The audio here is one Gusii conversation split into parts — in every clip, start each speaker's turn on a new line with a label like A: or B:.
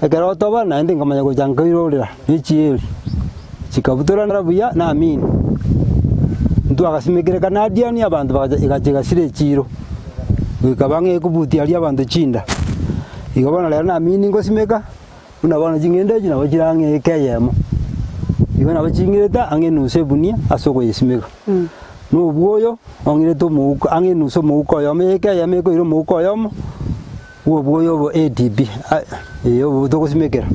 A: Ekero otoba naende nkamanya gocha nkairorera ne chieri, chikabutorana buya na amini. Ntwagasimekire Canadian abanto bagacha egacha egasira echiro, goika bang'e ekobutia aria abanto chinda. Igo bono rero naamini ngosimeka, buna bono ching'ende echi nabo chire ang'e eka eyemo. Igo nabo ching'irete ang'e enusu ebunia ase okoyesimeka. Na obwoyo, ong'irete omouko ang'e enusu omouko oyomo eka eyemo ekoira omouko oyomo. Obwoyo obo ADB, ee obo togosimekera.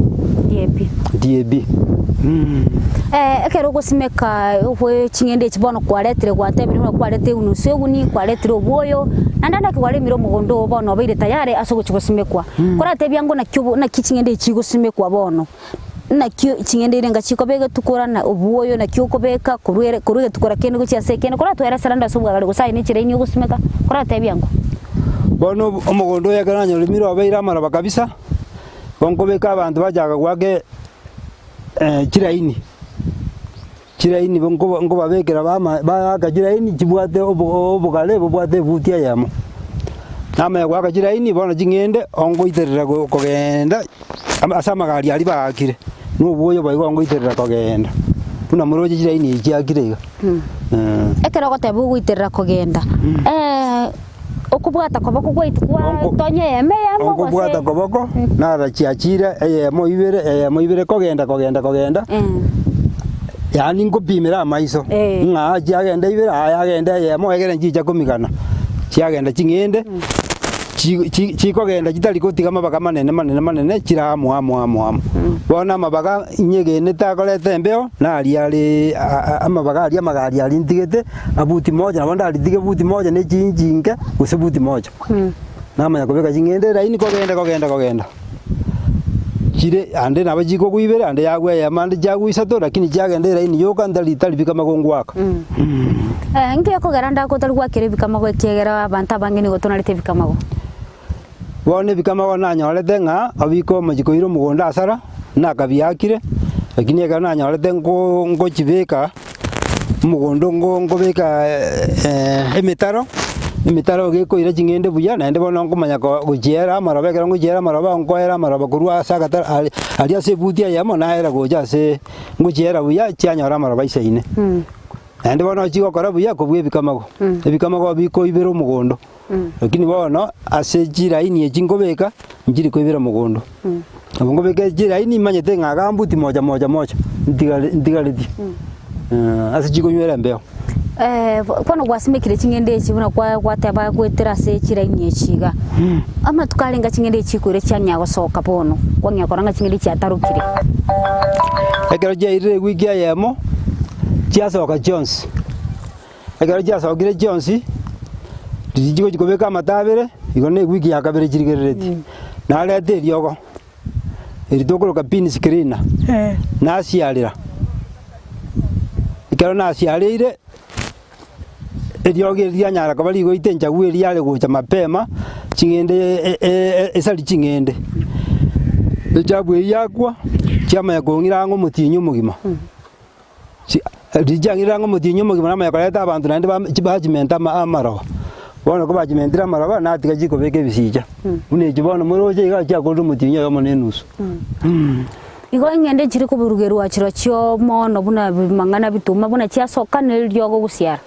B: DAP.
A: DAP.
B: Eh, ekero ogosimeka okwe ching'ende echi bono kwaretire gwatebire buna kwarete enusu eguni, kwaretire obwoyo, naende naki kwaremire omogondo oo bono obeire tayari ase ogochia gosimekwa. Koratebia ng'o naki obo naki ching'ende echi chigosimekwa bono, naki ching'ende eria enga chikoba egetukora na obwoyo naki okobeka korwa ere korwa egetukora kende gochia ase ekende, koratweresere ande ase obwagare gose aye ne chiraini ogosimeka, koratebia ng'o?
A: Bono omogondo oyo ekero nanyoremire obeire amaroba kabisa, bo nkobeka abanto bachaka goaka chiraini, chiraini bo nkoba nkobabekera bama baaka chiraini chibwate obo obogare bobwate ebuti eyemo. Namanya goaka chiraini bono ching'ende ongoiterera go kogenda ama ase amagari aria baakire, na obwoyo boigo ongoiterera kogenda, buna moroche chiraini echi chiakire iga.
B: Ekero ogoteba ogoiterera kogenda, okobwata koboko gwaito gwatonya eyemo eyemo gose?
A: Okobwata koboko, narora chiachire eyemo ibere, eyemo ibere kogenda kogenda kogenda, yaani nkopimera amaiso, ng'a chiagenda ibere, aya yagenda eyemo egere nchicha komigana, chiagenda ching'ende. Chi- chi- chikogenda chitari gotiga amabaga amanene manene manene chire amo amo amo amo. Bono amabaga nyegenete akoreta embeo, naria are a- a- amabaga aria amagari aria ntigete, abuti moja nabo ndaritige buti moja ne chinchi inke, gose buti moja. Namanya kobeka ching'ende eraini kogenda kogenda kogenda. Chire ande nabo chikogwa ibere, ande yagwa eyemo ande chiagwa isato, lakini chiagenda eraini yoka ntari tari bikamago ngoaka.
B: Inki gekogera ndakwo otari gwakera ebikamago ekiagera abanto abange nigo tonarete ebikamago?
A: Bono ebikamago nanyorete ng'a obike omochie koira omogondo asara, nakabiakire, lakini ekero nanyorete nko nkochibeka. Omogondo ngo nkobeka emetaro, emetaro iga ekoira ching'ende buya naende bono nkomanya ko gochiera amaroba ekero ngochiera amaroba nkoera amaroba korwa ase agataro aria aria ase ebuti eyemo naera gocha ase ngochiera buya chianyora amaroba aisaine. Naende bono chigokora buya kobua ebikamago, ebikamago bikoibera omogondo. Lakini bono ase chiraini echi nkobeka, nchiri koibera mogondo. Nabo nkobeka chiraini manyete ng'a iga mbuti moja moja moja, ntigare ntigaretie ase chikonywera embeo.
B: Bono gwasimekire ching'ende echi buna kwa gwateba goetera ase chiraini echi iga, amatuko arenge ching'ende echi chikoira chiang'ea gosoka bono, kwang'ea korora ng'a ching'ende chiatarokire.
A: Ekero chiairire ewiki eyemo, chiasoka chionsi. Ekero chiasokire chionsi, riria chigochia kobeka amato abere, igo na ewiki ya kabere chirigereretie. Nareta eriogo, eri tokoroka beans cleaner, nasiarera, ekero nasiareire, eriogo eri rianyara koba rigoita enchagu eria yare gocha mapema, ching'ende e- e- esari ching'ende. Echabu eyio yakwa, chiamanya kong'ira ang'e omotienyi omogima. Richiang'irire ang'e omotienyi omogima namanya koreta abanto naende bachimenta amaroba. Bono kobachimentire amaroba, natiga chikobeka ebisicha. Buna echi bono moroche iga chiakorire omotienyi oyomo na enusu.
B: Igo eng'ende nchire koburugerwa chirochio mono buna mang'ana bituma buna chiasoka ne eriogo gosiara.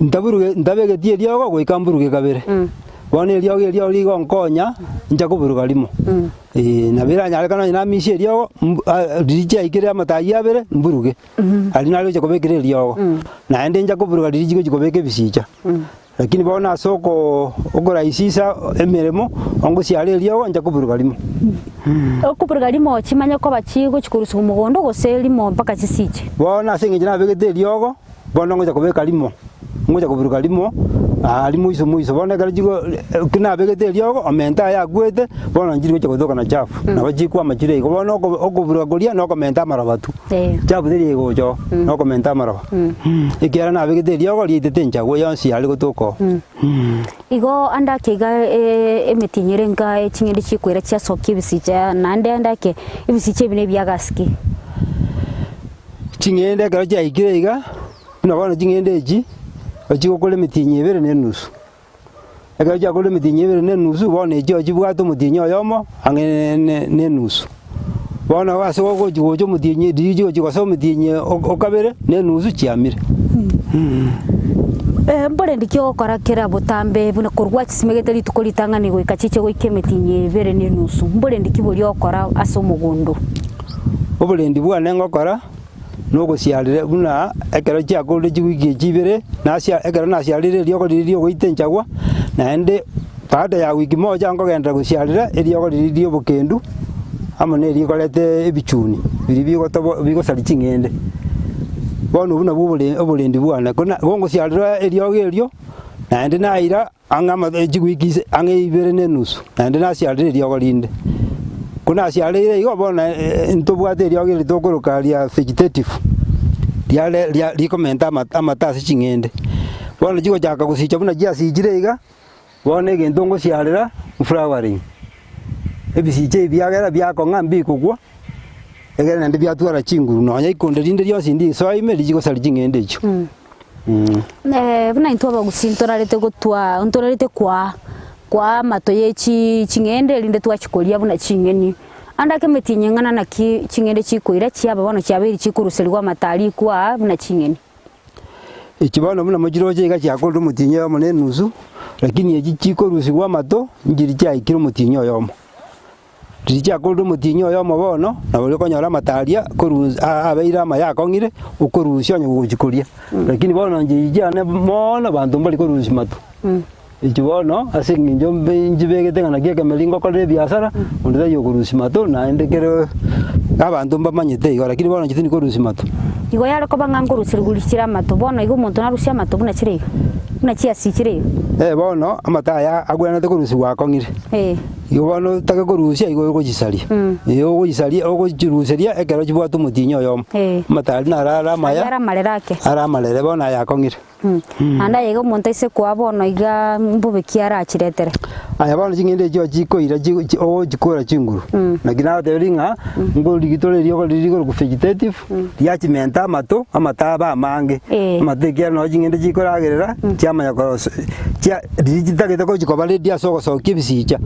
A: Ntaburuge ntabegeti eriogo goika mburuge kabere. Bono eriogo erio rigonkonya inche koburuga rimo. Ee, nabo eranyarekane onye namisia eriogo mbu a riria chiaikire amatayi abere mburuge. Aria nario gochia kobekera eriogo. Naende inche koburuga riria chigochia kobeka ebisicha. Lakini bono ase oko okorahisisha emeremo, ongosiara eriogo inche koburuga rimo.
B: Okoburuga rimo chimanye koba chigochia korusigwa mogondo gose rimo mpaka chisiche?
A: Bono ase eng'encho nabegete eriogo. Bono ngocha kobeka rimo, ngocha koburuka rimo, aa rimo iso moiso. Bono ekero chigo ki nabegete eriogo, omenta aye akwete, bono nchiri gocha gotoka na chafu. Nabo chikwama chire igo. Bono oko okoburuka koria na okomenta amaroba tu. Chafu teri egocha oo, na okomenta amaroba. Ekiagera nabegete eriogo riaitete enchagu yonsi yare gotoka oo.
B: Igo ande ake iga emetienyi ere nka ching'ende chikoira chiasokia ebisicha, naende ande ake ebisicha ebi nebiagasiki.
A: Ching'ende ekero chiaikire iga, buna bono ching'ende echi, ochigokora emetienyi ebere na enusu. Ekero chiakorire emetienyi ebere na enusu, bono echio chibwate omotienyi oyomo ang'e na enusu. Bono ase ogochi gocha omotienyi riria chigochi gosoa omotienyi o kabere na enusu chiamire.
B: Mborende ki ogokora kera botambe buna korwa gwachisimegete rituko ritang'ani goika chiche goika emetienyi ebere na enusu? Mborende ki boria ogokora ase omogondo?
A: Oborendi bwane ngokora nogosiarera buna ekero chiakorire chiwiki echi ibere, nasia ekero nasiarire eriogo riria riogoita enchagwa, naende baada ya wiki moja nkogenderera gosiarera eriogo riria ria obokendu, amo na eria rikoreta ebichuni biria bigotobo bigosaria ching'ende. Bono obwo nabwo obore oborendi bwane, kona gongosiarera eriogo erio, naende naira ang'e ama chiwiki ise ang'e ibere na enusu, naende nasiarire eriogo rinde. Ko nasiareire igo bono ntobwate eriogo eri tokoroka ria vegetative, riare ria rikomenta ama amato ase ching'ende. Bono chigochaka gosicha buna chiasichire iga, bono egento ngosiarera flowering, ebisicha ebi biagera biakong'a mbikogwa, egere naende biatwara chinguru nonya ikonde rinde rionsi ndisoa ime richi gosaria ching'ende echio.
B: Buna intwe abagusii ntorarete gotwa ntorarete kwaa kwaa amato ye chi ching'ende erinde twachikoria buna ching'eni. Ande ake emetienyi eng'ana naki ching'ende chikoira chiaba bono chiabeire chikoruserigwa amato aria kwaa buna ching'eni.
A: Echi bono buna mochiroche iga chiakorire omotienyi oyomo na enusu, lakini echi chikorusigwa amato nchiri chiaikire omotienyi oyomo. Riria chiakorire omotienyi oyomo bono, nabo okonyora amataria korwa abeire amaya akong'ire, okorusia onye gogochia koria. Lakini bono inche echi chiane mono abanto mbari korusia mato. Echi bono ase eng'encho mbe nchibegete ng'a naki ekemeri ngokorera ebiasara, onde taiyo okorusia mato naende kero abanto mbamanyete igo, lakini bono inche tindi korusia mato.
B: Igo yare koba ng'a nkoruserigwa chire amato, bono iga omonto narusie amato buna chire iga, buna chiasichire iga.
A: Eh bono amato aya agwenerete korusigwa akong'ire.
B: Eh.
A: Igo bono otake korusia igo ogochisaria, ee ogochisaria ogochiruseria ekero chibwate omotienyi oyomo.
B: Eh.
A: Amatari naro are amaya,
B: Aria are amarere ake.
A: are amarere bono aya akong'ire.
B: Naende aye iga omonto aise koa bono iga mbobe ki arachiretere?
A: Aya bono ching'ende echio chikoira chi chi ogochikora chinguru. Naki nagotebirie ng'a nkorigitore eriogo riria rigoro vegetative, riachimenta amato, amato abe amange.
B: Eh.
A: Amato ekiagera nonye ching'ende chikoragerera, chiamanya korosia chia riria chitagete gochi koba ready ase ogosokia ebisicha.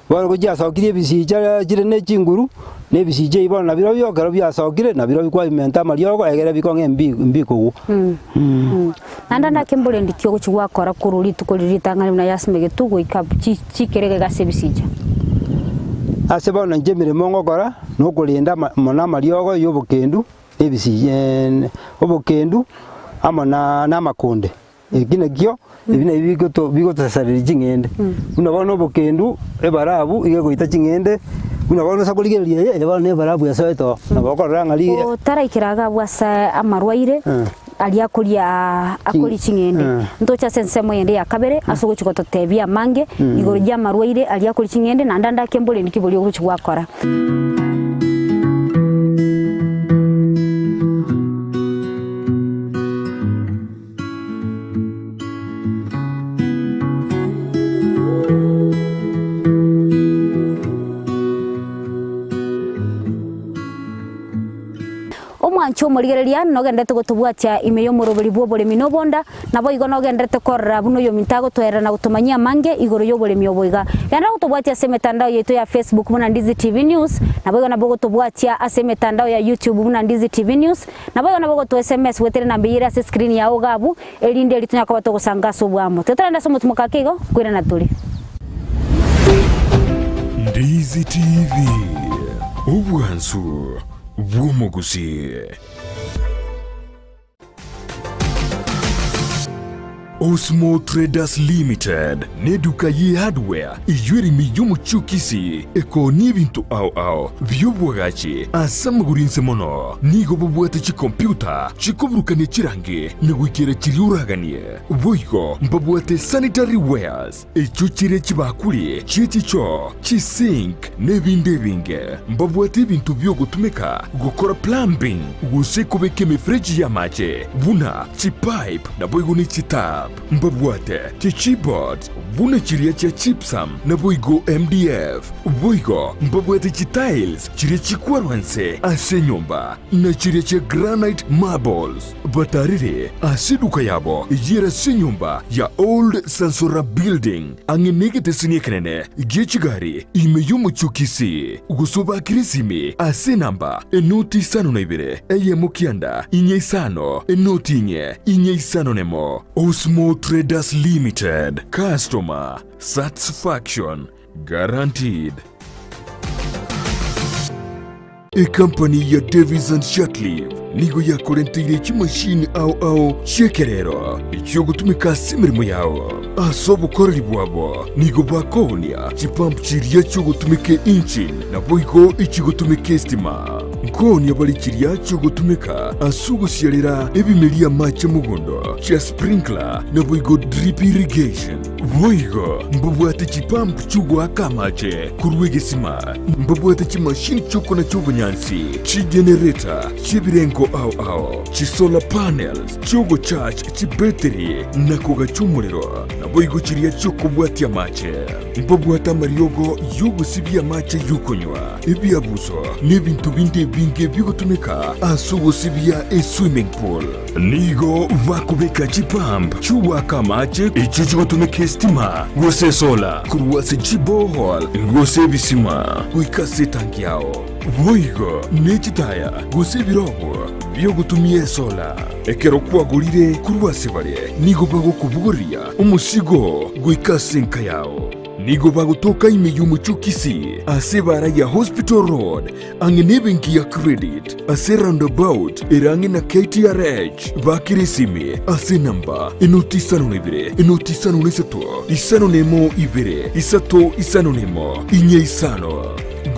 A: Bono gochiasokirie ebisicha chire ne chinguru, na ebisicha ebi bono nabirobio ekero biasokire, nabirobio kwabimenta amariogo egere bikong'e mbi mbikogwa.
B: Naende naki mborendi ki ogochia gwakora korwa rituko riria ritang'ani buna yasimegetwe goika chi chikerega iga ase ebisicha?
A: Ase bono inche emeremo ngokora, nokorenda ama mono amariogo ya obokendu, na ebisi obokendu amo na na amakonde. Eki nakio, ebi nabio bigoto bigotosareria ching'ende. Buna bono obokendu, ebarabu iga egoita ching'ende, buna bono ase korigereria eye, eye bono na ebarabu esoete oo, nabo okorora ng'a ri
B: Otaraikera iga abwo ase amarwaire aria akoria akoria ching'ende, ntoche ase ensemo eyende ya kabere ase ogochia gototebia amange igoro ya amarwaire aria akoria ching'ende naende ande ake mborende ki boria ogochia gwakora. Omwancho omorigereria nogenderete gotobwatia ime y'omoroberi bw'oboremi na obonda, naboigo nogenderete korora buna oyominto agotoerera na gotomanyia amange igoro y'oboremi obo iga. Genderera gotobwatia ase emetandao yaito ya Facebook buna Ndizi TV News, naboigo nabo ogotobwatia ase emetandao ya YouTube buna Ndizi TV News, Naboigo nabo ogotoa SMS goetera enamba eyio ere ase escreen yao iga abwo, erinde erio tonyare koba togosanga ase oboamo. Tiga torende ase omotumoka ake igo, nkoirana tore.
C: Ndizi TV, obwansu bw'omogusii. Osmo Traders Limited neduka ye hardware eyio ere ime y'omochie o Kisii ekoonia ebinto ao ao bi'oboagachi ase amagoro inse mono. Nigo bobwate chikompiuta chikoburukania chirangi na goikera chiria oraganie. Boigo mbabwate sanitary wares echio chire chibakuri chie chichoo, chisink na ebinde ebinge. Mbabwate ebinto bi'ogotumeka gokora plumbing gose kobeka emefereji y'amache buna chipipe naboigo ne chitap. Mbabwate chichipboards buna chiria chia gypsum naboigo MDF. Boigo mbabwate chitiles chiria chikwarwa nse ase enyomba na chiria chia granite marbles. Batarire ase eduka yabo eyere ase enyomba ya Old Sansora Building ang'e negeteseni ekenene gie chigari ime y'omochie o Kisii. Gose obakire esimi ase enamba enoti isano na ibere eyemo kianda inye isano enoti inye inye isano nemo. Osmo Traders Limited, Customer Satisfaction Guaranteed. Ekampani ya Davies and Shirtliff nigo yakorenteire chimashini ao ao chi'ekerero echiogotumeka ase emeremo yao. Ase obokoreri bwabo nigo bakoonia chipump chiria chiogotumeka engine naboigo echigotumeka estima. Nkoonia bare chiria chiogotumeka ase ogosiarera ebimeria amache mogondo chia sprinkler naboigo drip irrigation. Boigo mbabwate chipump chi'ogoaka amache korwa egesima, mbabwate chimashini chi'okonacha obonyansi, chigenereta chi'ebirengo ao ao, chisolar panels chi'ogocharge chibetiri na kogacha omorero, naboigo chiria chi'okobwatia amache. Mbabwate amariogo y'ogosibia amache y'okonywa, ebiabuso, na ebinto binde ebinge bigotumeka ase ogosibia eswimming pool. Nigo bakobeka chipump chi'ogoaka amache echio chigotumeka esitima gose esola korwa ase chiborehole gose ebisima goika ase etanki yao. Boigo ne chitaya gose ebirogo bi'ogotumia esola. Ekero kwagorire korwa ase bare, nigo bagokobogoria omosigo goika ase enka yao. Nigo bagotoka ime y'omochie o Kisii ase ebaara ya Hospital Road ang'e nebenki ya Credit ase roundabout ere ang'e na KTRH. Bakera esimi ase enamba enoti isano na ibere, enoti isano na isato, isano na emo ibere, isato isano na emo, inye isano.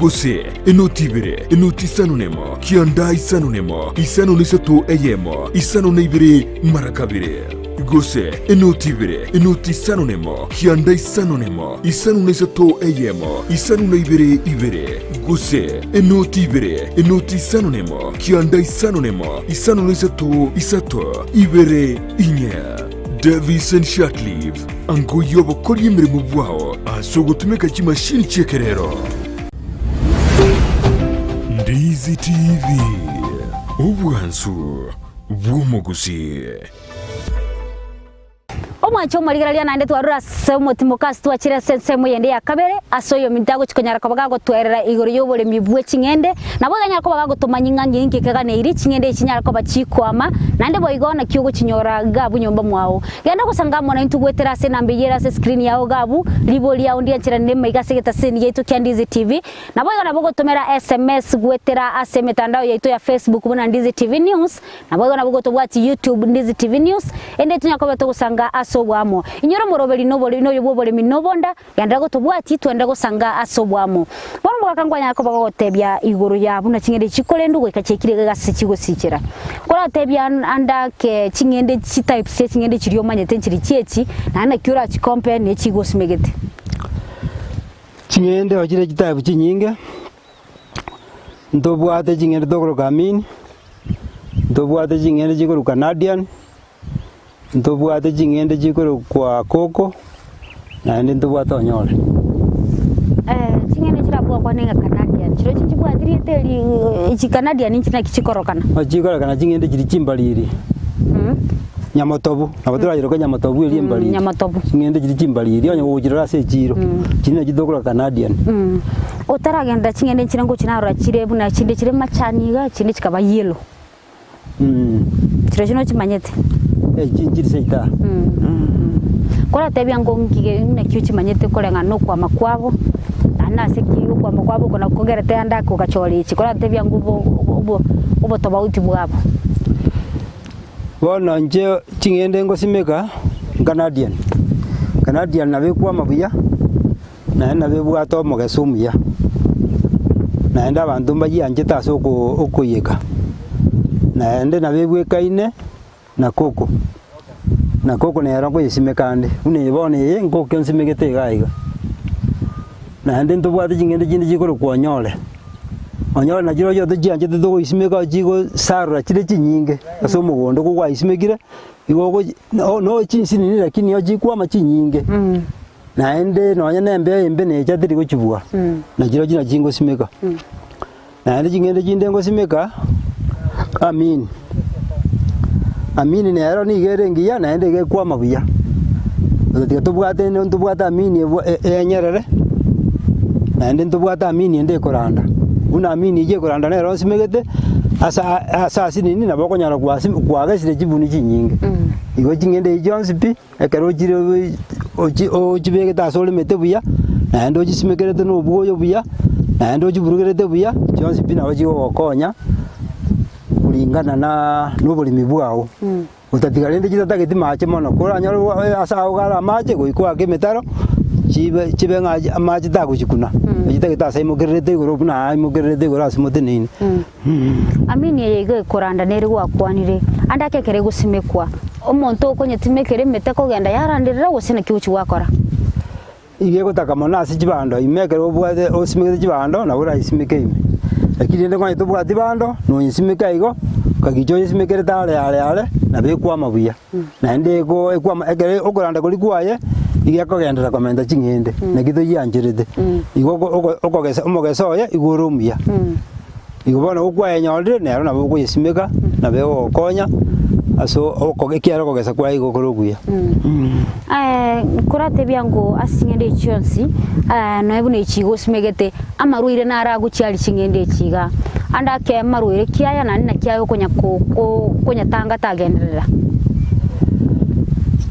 C: Gose enoti ibere, enoti isano na emo, kianda isano na emo, isano na isato eyemo, isano na ibere mara kabere. Gose enoti ibere, enoti isano na emo, kianda isano na emo, isano na isato eyemo, isano na ibere ibere. Gose enoti ibere, enoti isano na emo, kianda isano na emo, isano na isato isato ibere inye. Davison Shirtliff, angoyia obokoria emeremo bwao ase ogotumeka chimashini chi'ekerero. Ndizi TV, obwansu bw'omogusii.
B: Omwanche omorigereria naende twarure ase omotimoka ase twachire ase ensemo eyende ya kabere, ase oyominto agochia konyara koba gagotwerera igoro y'oboremi bwe ching'ende, nabo iga anyare koba gagotomanyia ng'a nginki keganeirie ching'ende echi chinyare koba chikwama, naende boigo naki ogochinyora iga abwo nyomba mwao. Genda gosanga amo naintwe goetera ase enamba eyio ere ase escreen yao iga abwo, riborio riao ndiancheranire maiga ase egetaseni giaito kia Ndizi TV, Naboigo nabo ogotomera SMS goetera ase emetandao yaito ya Facebook buna Ndizi TV News, Naboigo nabo gotobwatie YouTube Ndizi TV News, ende tonya koba togosanga ase oboamo. Inyora omoroberi nobore noyo bw'oboremi nobonda, genderera gotobwatie twende gosanga ase oboamo. Bono omogaka nkwanyara koba gogotebia igoro ya buna ching'ende echi chikorendwa goika chiaikire iga ase chigosichera. Koratebia ande ake ching'ende chitypes chia ching'ende chiria omanyete nchiri chiechi, naende naki orachicompare ne chigosimegete.
A: Ching'ende ochire chitype chinyinge, Ntobwate ching'ende tokoroka Amini, ntobwate ching'ende chikorokwa Canadian, ntobwate ching'ende chikorokwa Koko, naende ntobwate Onyore.
B: Ching'ende chirabwo gokwana ng'a Canadian, chirochio nchibwati rieta eri echi Canadian inche naki chikorokana?
A: Chikorokana ching'ende chiria chimbariri, nyamotobu, nabo torachiroke nyamotobu eria embariri.
B: Nyamotobu.
A: Ching'ende chiria chimbariri onye gogochirora ase echiro, chiria nachio tokoroka Canadian.
B: Otaragenda ching'ende nchire ngochia narora chire buna chinde chire machani iga, chinde chikaba yellow. Chirochio nochimanyete?
A: Echi nchiri seita.
B: Koratebia ngo ngige naki ochimanyete koreng'ana na okwama kwabo, naende nase ki okwama kwabo oko nakwo kogerete ande ake ogachora echi, koratebia ngo obo obo obotofauti bwabo.
A: Bono inche ching'ende ngosimeka, Canadian, Canadian nabo ekwama buya. Naende nabo ebwate omogeso omuya, naende abanto mbayianchete ase oko okoiyeka, naende nabo ebwekaine na koko, na koko nero nkoyesimeka ande, buna eye bono eye nkoko nsimegete iga iga. Naende ntobwate ching'ende chinde chikorokwa onyore, onyore nachirochio tochianchete togoisimeka chigosarora chire chinyinge ase omogondo ko gwaisimekire. Igo ogochi no no chinsinini lakini nigo chikwama chinyinge, naende nonye na embeo embe necha teri gochibua, na chirochio nachi ngosimeka. Naende ching'ende chinde ngosimeka, amini, amini nero nigo ere engiya naende iga ekwama buya, gose tiga tobwate ntobwate amini ebwa enyerere, naende ntobwate amini ende ekoranda. Buna amini eywo ekoranda nero nsimegete, ase aa ase asinini nabo okonyora kwasi kwagesire chibuni chinyinge. Igo ching'ende echio chionsi pi, ekero ochire ochi ochibegete ase oremete buya, naende ochisimekerete na obwoyo buya, naende ochiburugerete buya, chionsi pi nabo chigogokonya kulingana na na oboremi bwao. Gotatiga rende chitatageti mache mono, koranyore ase agwo kare amache goika oake emetaro, chibe chibe ng'a amache tagochikuna, chitagete ase aimokererete igoro buna aimokererete igoro ase moteneine.
B: Amini eye iga ekoranda nere gwakwanire, ande ake ekero egosimekwa, omonto okonyetimekera emete kogenda yaranderera gose naki ogochia gwakora?
A: Iga egotaka mono ase chibando ime ekero obwate osimegete chibando nabo orasimeke ime. Lakini rende kwanya tobwati bando, nonyesimeka igo, okagicha oyesimekerete are are are, nabo ekwama buya. Naende eko ekwama ekero okoranda koria kwaye, iga ekogenderera komenta ching'ende, naki toyiancherete. Igo oko oko okogesa omogeso oye igo ore omuya. Igo bono gokwayenyorire, nero nabo okoyesimeka, nabo egogokonya ase oko ekiagera okogesa kwaye igo kore okuya.
B: Nkoratebia ng'o ase ching'endo echi chionsi, nonya buna echi iga osimegete, amarwaire naro agochia aria ching'endo echi igaa. Ande ake amarwaire ki aya naende naki aye okonya ko- ko- konyatanga tagenderera.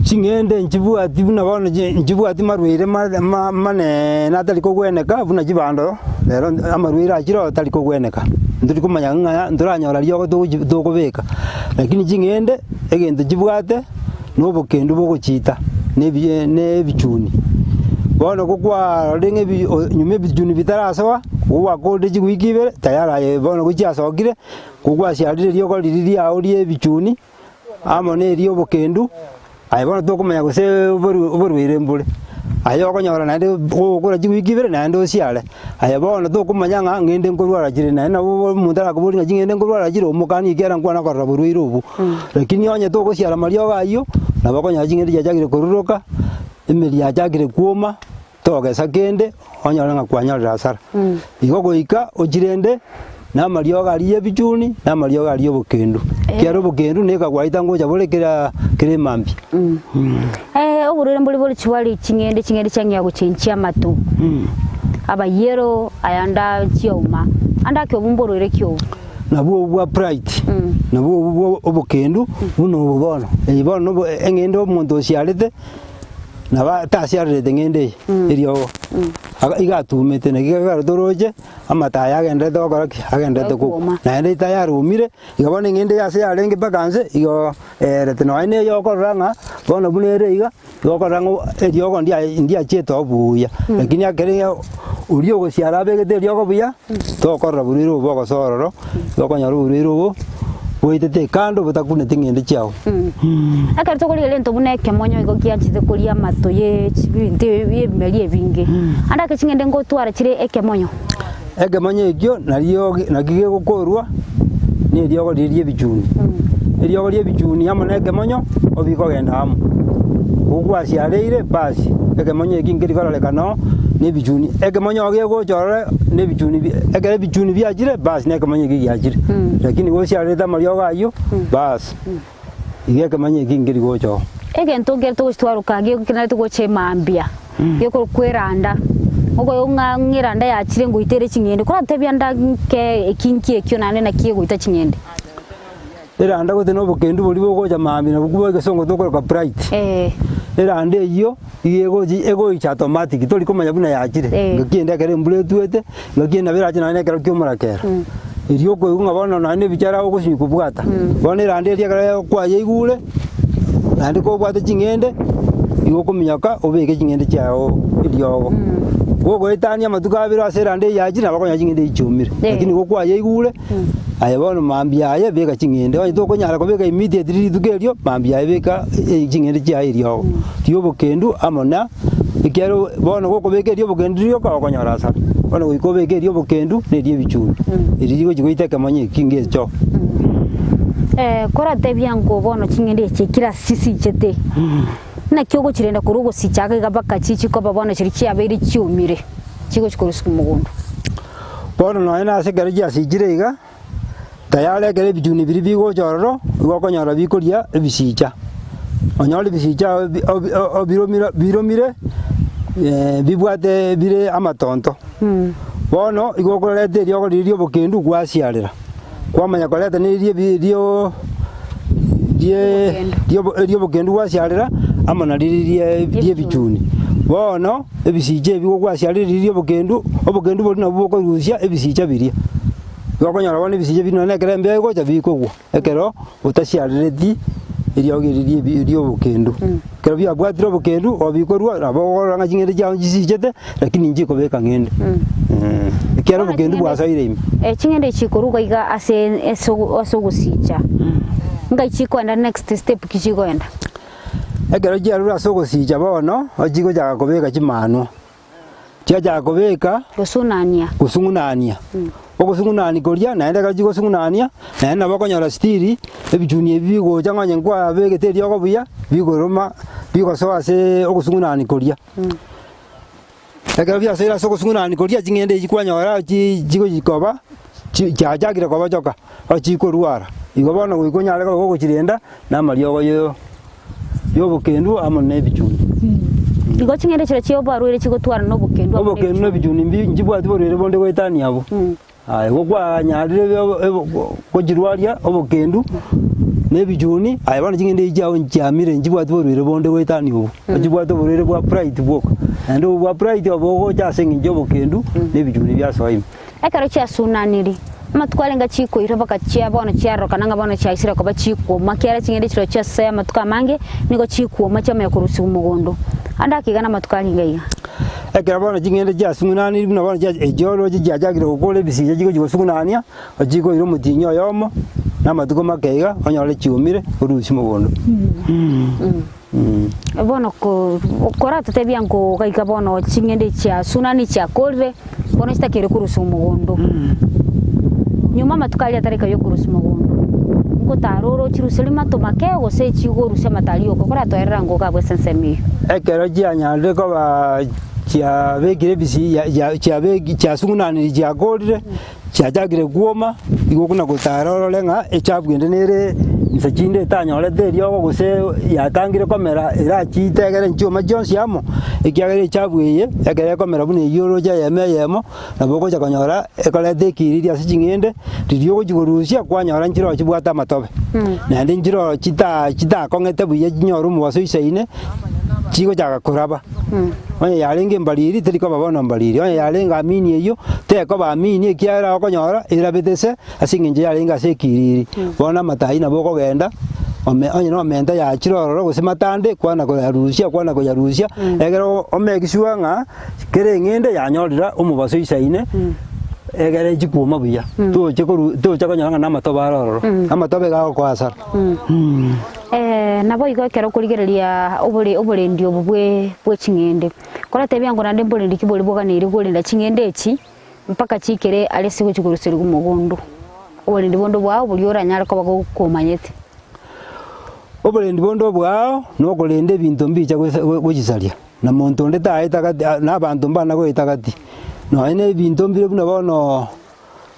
A: Ching'ende nchibwati buna bono chi nchibwati marwaire ma- ma- maneene atari kogweneka buna chibando. Rero amarwaire achire oo tari kogweneka, ntori komanya ng'a ntoranyora riogo togochi tokobeka, lakini ching'ende egento chibwate na obokendu bogochiita na ebi na ebichuni. Bono gokwarorire ng'a ebi nyuma ebichuni bitarasoa, gogwakorire chiwiki ibere tayari aye bono gochiasokire, gogwasiarire riogo riria riago ria ebichuni. Amo neria obokendu, aye bono tokomanya gose oborwaire mbore. Aye okonyora naende gogokora chiwiki ibere naende osiare. Aye bono tokomanya ng'a ng'ende nkorwara chire naende nabo omonto arakoborie ng'a ching'ende nkorwara chire omokanie ekiagera nkwana korora borwaire obwo. Lakini onye togosiara amariogo ayio, nabo okonyora ching'ende chiachakire koruruka, emeri yachakire kwoma. Togesa kende, onyore ng'a kwanyorire hasara. Igo goika ochirende namariogo aria y'ebichuni, na amariogo aria y'obokendu. Ekiagera obokendu na ekagwaita ngocha bore kera kera emambia.
B: Oborwaire mbore bore chibware ching'ende ching'ende chiang'ea gochenchia amato, abayero ayande chiauma, ande ake obwo mborwaire ki obwo?
A: Nabwo obwo bwa pride, nabwo obwo bwa obokendu buna obo bono. Eye bono nobo eng'ende omonto osiarete. Nabo tasiarerete ng'ende eye eriogo, aga iga atumete naki ekero toroche amato aya agenderete gokora ki? Agenderete gokwa. Naende tayarumire, iga bono eng'ende eye ase yarenge mpaka nse igo eerete nonye na eye okorora ng'a bono buna ere iga, igo okorora ng'a eriogo ndiaye ndiachiete oo buya. Lakini ekere oria ogosiara abegete eriogo buya, tokorora borwaire obo bogosoa ororo, igo okonyora oborwaire obo. Goetete kando botakuneti ng'ende chiao.
B: Ekero tokorigereria ento buna ekemonyo igo gianchete koria amato ye ebinto ebimeri ebinge. Ande ake ching'ende ngotwara chire ekemonyo.
A: Ekemonyo ekio nario naki gegokorwa na eriogo riria riebichuni. Eriogo riebichuni amo na ekemonyo obikogenda amo. Gogwasiareire basi ekemonyo eki nkeri kororekana oo na ebichuni. Ekemonyo gegocha orore na ebichuni ekero ebichuni biachire basi na ekemonyo ekio giachire. Lakini gosiarerete amariogo ayio, baas, iga ekemanyo eki nkeri gocha oo.
B: Egento nkere togochitwaroka genarete gocha emambia, gekorokwa eranda, okoigwa ng'a ng'a eranda yachire ngoita ere ching'ende, koratebia nda nke eki nki ekio naende naki egoita ching'ende.
A: Eranda gose na obokendu boria bogocha mambia nabwo bwa egesongo tokoroka bright. Eranda eyio iga egochi egoicha automatic tori komanya buna yachire. Ngaki ende ekero embura etwete, ngaki ende nabo erache nonye na ekero kia omorakera. Erio okoigwa ng'a bono nonye na ebichara ogosinywa kobwata. Bono eranda eria ekero kwayeigure, naende kobwate ching'ende, igo okominyoka obeke ching'ende chiago eriogo. Gogoetania amatuko abere ase eranda eyio yachire nabo okonyora ching'ende echio chiomire. Lakini igo kwayeigure. Aye bono mambia aye beka ching'ende, onye tokonyara kobeka immediately rituko erio, mambia aye beka ching'ende chiaye eriogo riobokendu amo na ekiagera bono gokobeka erio obokendu rioka okonyora hasara. Bono goika obeke erio obokendu na erio ebichuni, erio rigochi goita ekemonyo eki ngecho.
B: Koratebia ng'o bono ching'ende echi ekero ase chisichete, naki ogochirenda korwa ogosicha iga iga mpaka chichi koba bono chiria chiabeire chiomire, chigochi korusigwa mogondo.
A: Bono nonya nase ekero chiasichire iga, tayari ekero ebichuni biria bigocha ororo, igo okonyora bikoria ebisicha. Onyore ebisicha obi obi obiromire biromire bibwate bire amatonto. Bono igo okoreta eriogo riria ria obokendu gwasiarera. Kwamanya koreta neria ebi rio rie riobokendu gwasiarera amo na riria riebichuni. Bono ebisicha ebi gogwasiarire riria riobokendu, obokendu boria nabwo bokorusia ebisicha biria. Igo okonyora bono ebisicha biria nonye ekero embeo egocha bikogwa, ekero otasiarereti eriogi riria ebi riobokendu. Ekero biabwatire obokendu, obikorwa nabo okorora ng'a ching'ende chiao nchisichete. Lakini inche kobeka ng'ende. Ekiagera
B: Bono
A: obokendu
B: ching'ende
A: bwasoire ime.
B: eh, ching'ende echi chikoruga iga ase ase ogo- ase ogosicha, ngai chikoenda next step ki chigoenda?
A: Ekero chiarure ase ogosicha bono, chigochaka kobeka chimanwa. Chiachaka kobeka,
B: Gosung'unania.
A: gosung'unania. Ogosung'unania koria, naende ekero chigosung'unania, naende nabo okonyora stiri, ebichuni ebi bigocha nonye nkwabegete eriogo buya, bikoroma, bigosoa ase ogosung'unania koria. Ekero biasoire ase ogosung'unani koria ching'ende echi kwanyora chi chigochikoba chi chiachakire kobochoka, o chikorwara. Igo bono goika onyare koba gogochirenda na amariogo yo ya obokendu amo na ebichuni.
B: Igo ching'ende chiria chia oborwaire chigotwara na obokendu amo na
A: Obokendu na
B: ebichuni.
A: ebichuni mbi nchibwati borwaire bonde goetania abwo. Aye gokwanyarire gochirwaria obokendu na ebichuni, aye bono ching'ende echi chiao nchiamire nchibwati borwaire bonde goetania obwo, nchibwate oborwaire bwa pride bwoka. Naende obwo bwa pride obo bogocha ase eng'encho ya obokendu na ebichuni biasoa ime.
B: Ekero chiasunaniri, amatuko arenge chikoirwa mpaka chia bono chiarorokana ng'a bono chiaisire koba chikuoma, ekiagera ching'ende chirochio chiasoa amatuko amange, nigo chikuoma chiamanya korusigwa mogondo. Ande akaiga namatuko arenge iga.
A: Ekero bono ching'ende chiasung'unaniri buna bono chia echio oroche chiachakire gokora ebisicha chigochia gosung'unania, ochikoira omotienyi oyomo, na amatuko make iga, onyore chiomire, orusie mogondo.
B: Bono ko koratotebia nkogaika bono ching'ende chiasunani chiakorire, bono chitakeire korusia omogondo. Nyuma amatuko aria atareka yokorusia mogondo, ngotara ore ochiruserie mato make gose chigorusia amato aria yoka, koratoerera ngoga abwo ase ensemo eyio.
A: Ekero chianyarire koba chiabekire ebisi ya- ya chiabeki chiasung'unaniri chiakorire. Chiachakire kwoma, igo okona gotara orore ng'a echafu ende nere inse chinde etanyorete eriogo gose yatangire komera erachitegere nchioma chionsi amo, ekiagera echafu eye ekero ekomera buna eywo oroche eyemo eyemo, nabo ogocha konyora ekoreta ekiriri ase ching'ende, riria ogochi korusia kwanyora nchiroo chibwate amatobe. Naende nchiroo chita chitakong'ete buya chinyore omobaso oisaine, chigochaka koraba. Onye yarenge embariri, teri koba bono mbariri, onye yarenge amini eyio, tekoba amini, ekiagera okonyora erabete ase ase eng'encho yarenge ase ekiriri. Bono amato ayio nabo okogenda, ome onye na omenta yachire ororo gose matande, kwana koyarusia kwana koyarusia, ekero omake sure ng'a kera eng'ende yanyorire omobaso oisaine, egere chikwoma buya, toche koru tocha konyora ng'a na amatobe are ororo, amatobe iga agokoa hasara.
B: Naboigo ekero okorigereria obore oborendi obo bwe bwe ching'ende, koratebia ng'o naende mborendi ki boria boganeire korenda ching'ende echi, mpaka chiikere aria ase gochia koruserigwa mogondo. Oborendi bonde bwao boria oranyare koba gokomanyete.
A: Oborendi bonde obwao, nokorenda ebinto mbicha gosa gochisaria, na monto onde taeta gati na abanto mbana goeta gati. Nonye na ebinto mbire buna bono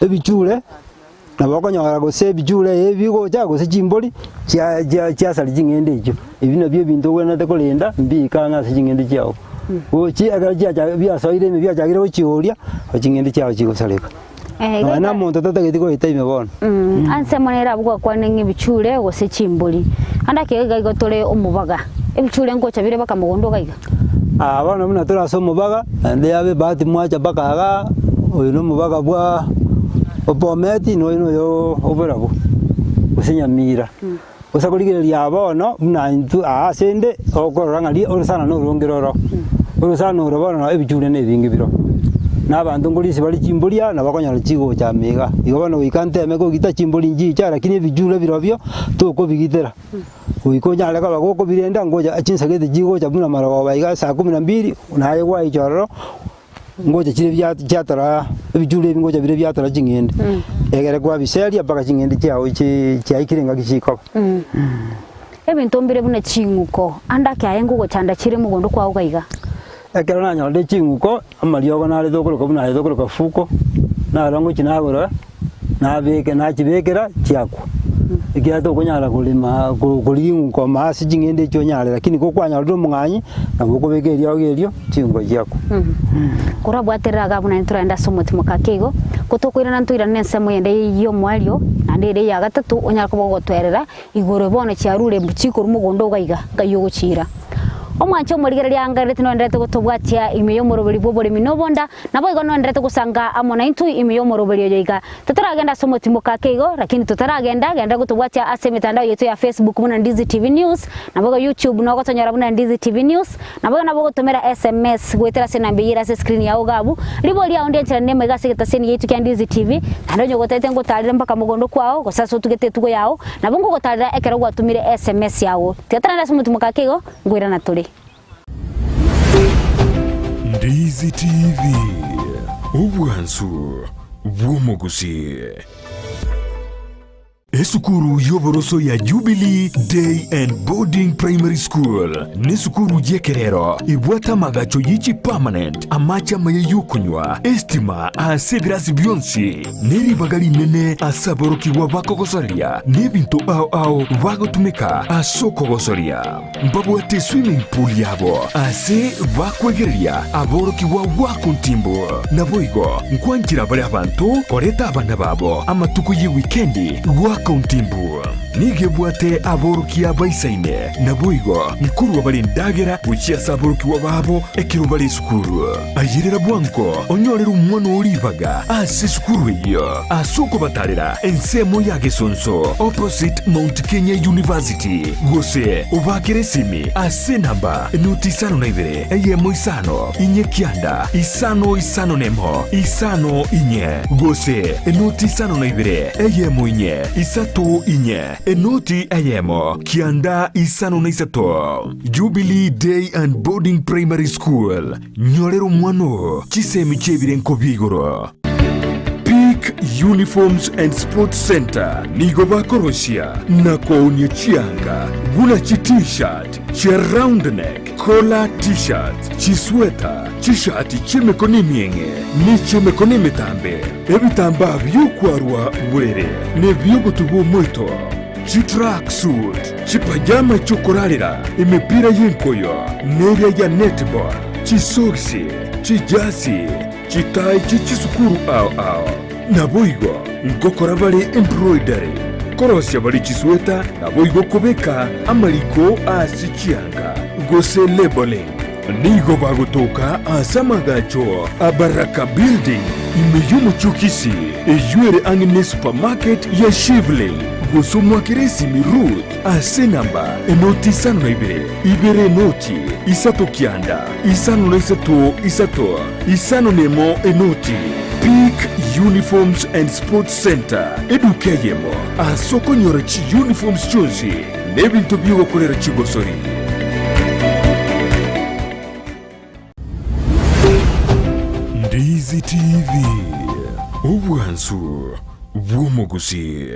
A: ebichure. Nabo okonyora gose ebichure ebi bigocha gose chimbori chia chia chiasaria ching'ende echio. Ebi nabio ebinto ogwenerete korenda mbika ang'e ase ching'ende chiago. Gochi ekero chiacha biasoire ime biachakire gochioria, ching'ende chiago chigosareka. Nonya na omonto otatageti goeta ime bono.
B: Ansemo nere abwo gwakwanire ng'a ebichure gose chimbori. Ande ake iga igo tore omobaga, ebichure ngocha bire baka mogondo iga iga.
A: Aa bono buna tore ase omobaga, naende yabe ebahati mwacha mpaka igaa, oyo na omobaga bwa Bomet na oyo na oyo oborabu, gose Nyamira. Gose korigereria aa bono, buna intwe aa ase inde, okorora ng'a ri orosana na oronge roro. Orosana oro bono noo ebichure na ebinge biro. Na abanto nkorisia bare chimbori aa, nabo okonyora chigocha ime igaa. Igo bono goika nteme kogita chimbori nchicha lakini ebichure birobio, tokobigitera. Goika onyare koba gokobirenda ngocha chinsa gete chigocha buna marogoba iga saa kumi na mbili, naye gwaicha ororo. Ngocha chire bia chiatora ebichure ebi ngocha bire biatora ching'ende, egere kwabiseria mpaka ching'ende chiao chi chiaikire engaki chikoba.
B: Ebinto mbire buna ching'uko, ande ake aye ngogochanda chire mogondo kwao iga iga.
A: Ekero nanyorire ching'uko, amariogo nare tokoroka buna aye tokoroka fuko, naro ngochia nagora, nabeke nachibekera chiakwa. Ekiagera tokonyara korema ko korigia eng'uko ime ase ching'ende echio onyare, lakini kokwanyorire omong'anyi, nabo okobeka eriogo erio, ching'uko chiakwa.
B: Korabwaterere iga buna intwe toragende ase omotimoka ake igo, ko tokoirana ntoirane ensemo eyende y'omoerio, naende ere eya gatato, onyare koba ogotwerera Igoro bono chiarure mbu chikorwa mogondo iga iga, ngai ogochiira. Omwanche omorigereria angarerete noenderete gotobwatia ime y'omoroberi bw'oboremi na obonda, naboigo noenderete gosanga amo naintwe ime y'omoroberi oyo iga. Totaragenda ase omotimoka ake igo, lakini totaragenda, genderera gotobwatia ase emetandao yaito ya Facebook buna Ndizi TV News, naboigo YouTube nogotonyora buna Ndizi TV News, Naboigo nabo ogotomera sms goetera ase enamba eyio ere ase escreen yao iga abwo, riborio riao ndiancherane nemaiga ase egetaseni giaito kia Ndizi TV, naende onye gotagete ngotarere mpaka mogondo kwao, gose ase otugete etugo yao, nabo ngogotarera ekero gwatomire sms yao. Tiga torende ase omotimoka ake igo, nkoirana tore.
C: Ndizi TV, obwansu bw'omogusii. Esukuru y'oboroso ya Jubilee Day and Boarding Primary School nesukuru y'ekerero ebwate amagacho ye chipermanent, amache amaya y'okonywa, estima ase ebirasi bionsi, ne ribaga rinene ase aborokigwa bakogosoria n'ebinto ao ao bagotumeka ase okogosoria. Mbabwate eswimming pool yabo ase bakwegereria aborokigwa goaka ontimbu. Naboigo nkwanchera bare abanto koreta abana babo amatuko y'ewikendi goaka ontimbu. Nigo ebwate aborokia baisaine, naboigo nkorua bare endagera gochia ase aborokigwa babo ekero bare esukuru. Ayerera bwango onyorere omwana oo ribaga ase esukuru eyio ase okobatarera ensemo ya Gesonso opposite Mount Kenya University gose obaakere esimi ase enamba enoti isano na ibere eyemo isano inye kianda isano isano nemo isano inye gose enoti isano na ibere eyemo inye isato inye enoti eyemo kianda isano na isato. Jubilee Day and Boarding Primary School, Nyorera omwana oo chisemi chi'ebirenko bia igoro. Peak Uniforms and Sports Centre nigo bakorosia na koonia chianga buna chi T-shirt, chia round neck, collar T-shirts, chisweta, chishati chi'emekono emieng'e ne chi'emekono emetambe, ebitambaa bi'okwarwa borere na ebi'ogotuba omoito. Chitracksuit, chipajama chi'okorarera, emepira y'enkoyo, neria ya netball, chisogisi, chijasi, chitai chie chisukuru ao ao. Naboigo ngokora bare embroidery, korosia bare chisweta, naboigo kobeka amariko ase chianga, gose labelling. Nigo bagotoka ase amagacho a Baraka Building ime y'omochie o Kisii, eyio ere ang'e ne supermarket ya Shivling, gose omwakere esimi Ruth ase enamba enoti isano na ibere, ibere enoti, isato kianda, isano na isato isato, isano na emo enoti. Peak Uniforms and Sports Centre, eduka eyemo ase okonyora chiuniforms chionsi Nebinto bi'ogokorera chigosori. Ndizi TV, obwansu bw'omogusii.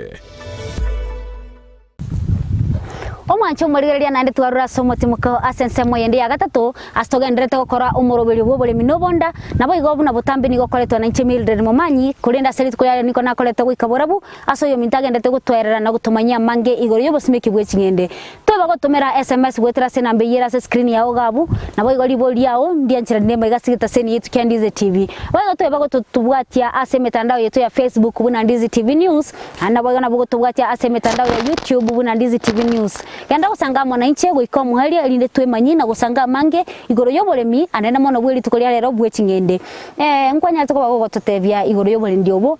B: Omwanche omorigereria naende twarure ase omotimoka ase ensemo eyende ya gatato, ase togendererete gokora omoroberio bw'oboremi na obonda, naboigo buna botambe nigo okoretwa nainche Mildred Momanyi, korende ase rituko riaye nigo nakorete goika borabu, Ase oyominto agenderete gotwerera na gotomanyia amange igoro y'obosimeki bwe ching'ende. Toeba gotomera sms goetera ase enamba eyio ere ase screen yao iga abwo, naboigo ribori riao ndiancherani nemaiga ase egetaseni yaito kia Ndizi TV. Boigo toeba gototobwatia ase emetandao yaito ya Facebook buna Ndizi TV News, naende naboigo nabo gotobwatia ase emetandao ya YouTube buna Ndizi TV News. Genda gosanga amo nainche goika omoerio erinde twemanyie na gosanga amange igoro y'oboremi anene mono bwe rituko ria rero bwe ching'ende. Ee, nkwanyarete koba gogototebia igoro y'oborendi obo.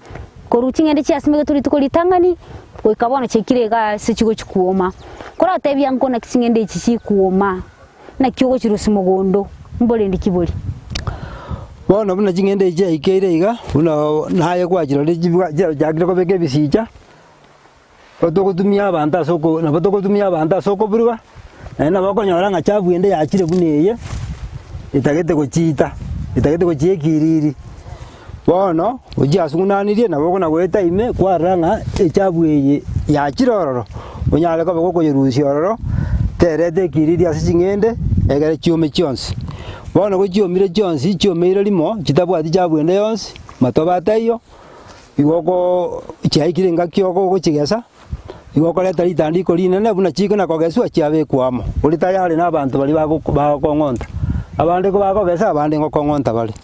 B: Korwa ching'ende chiasimegetwe rituko ritang'ani, goika bono chiaikire iga ase chigochia kwoma. Koratebia nko naki ching'ende echi chikwoma, naki ogochirusia mogondo, mborendi ki bori?
A: Bono buna ching'ende echi chiaikeire iga, buna naye kwachirorire chibwa chiachakire kobeka ebisicha, nabo togotumia abanto ase oko nabo togotumia abanto ase okoburuga, naende nabo okonyora ng'a chafu ende yachire buna eye, etagete gochiita. Etagete gochia ekiriri. Bono, ochiasung'unanirie nabo okona goeta ime kwarora ng'a echabu eye yachire ororo, onyare koba gokoyerusia ororo, tereta ekiriri ase ching'ende, egere chiome chionsi. Bono gochiomire chionsi, chiomeire rimo, chitabwati chabu ende yonsi, matobe ataiyo, igo okoo chiaikire engaki oko ogochigesa, igo okoreta ritandiko rinene buna chikona kogeswa chiabekwa amo. Ore tayari na abanto baria bagoko bagokong'onta, abande kobakogesa abande ngokong'onta bare.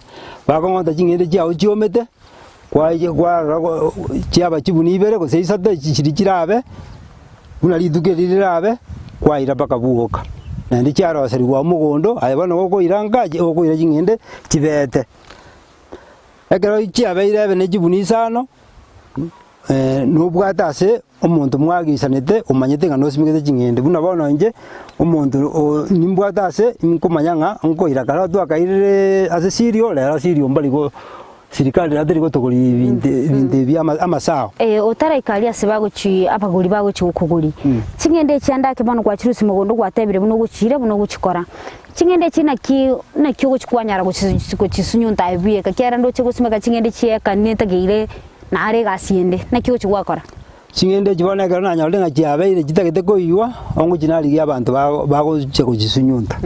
A: Bakong'onta ching'ende chiao chiomete, kwaye kwarora go chiaba chibuni ibere gose isato echi chiria chirabe, buna rituko eri rirabe, kwaira mpaka buoka. Naende chiaroserigwa omogondo, aye bono gokoira nka okoira ching'ende chibete. Ekero chiabeire ebe ne chibuni isano, nobwate ase omonto mwagisanete omanyete ng'a nosimegete ching'ende. Buna bono inche, omonto o nimbwate ase nkomanya ng'a nkoira kare twakairire ase sirio, rero sirio mbari go sirikari rero teri gotogoria ebinto ebinto ebi ama amasao.
B: Eh, otaraika aria ase bagochi abagori bagochi gokogoria, ching'ende echi ande ake bono kwachirusia mogondo gwatebire buna ogochiira buna ogochikora. Ching'ende echi naki naki ogochi kwanyara gochi gochisunyunta aye bweka, ekiagera ndoche gosimeka ching'ende chieka netageire nare egasi ende, naki ogochi gwakora?
A: Ching'ende echi bono ekero nanyorire ng'a chiabeire chitagete koiywa, ongochia narigia abanto bago bagochia gochisunyunta.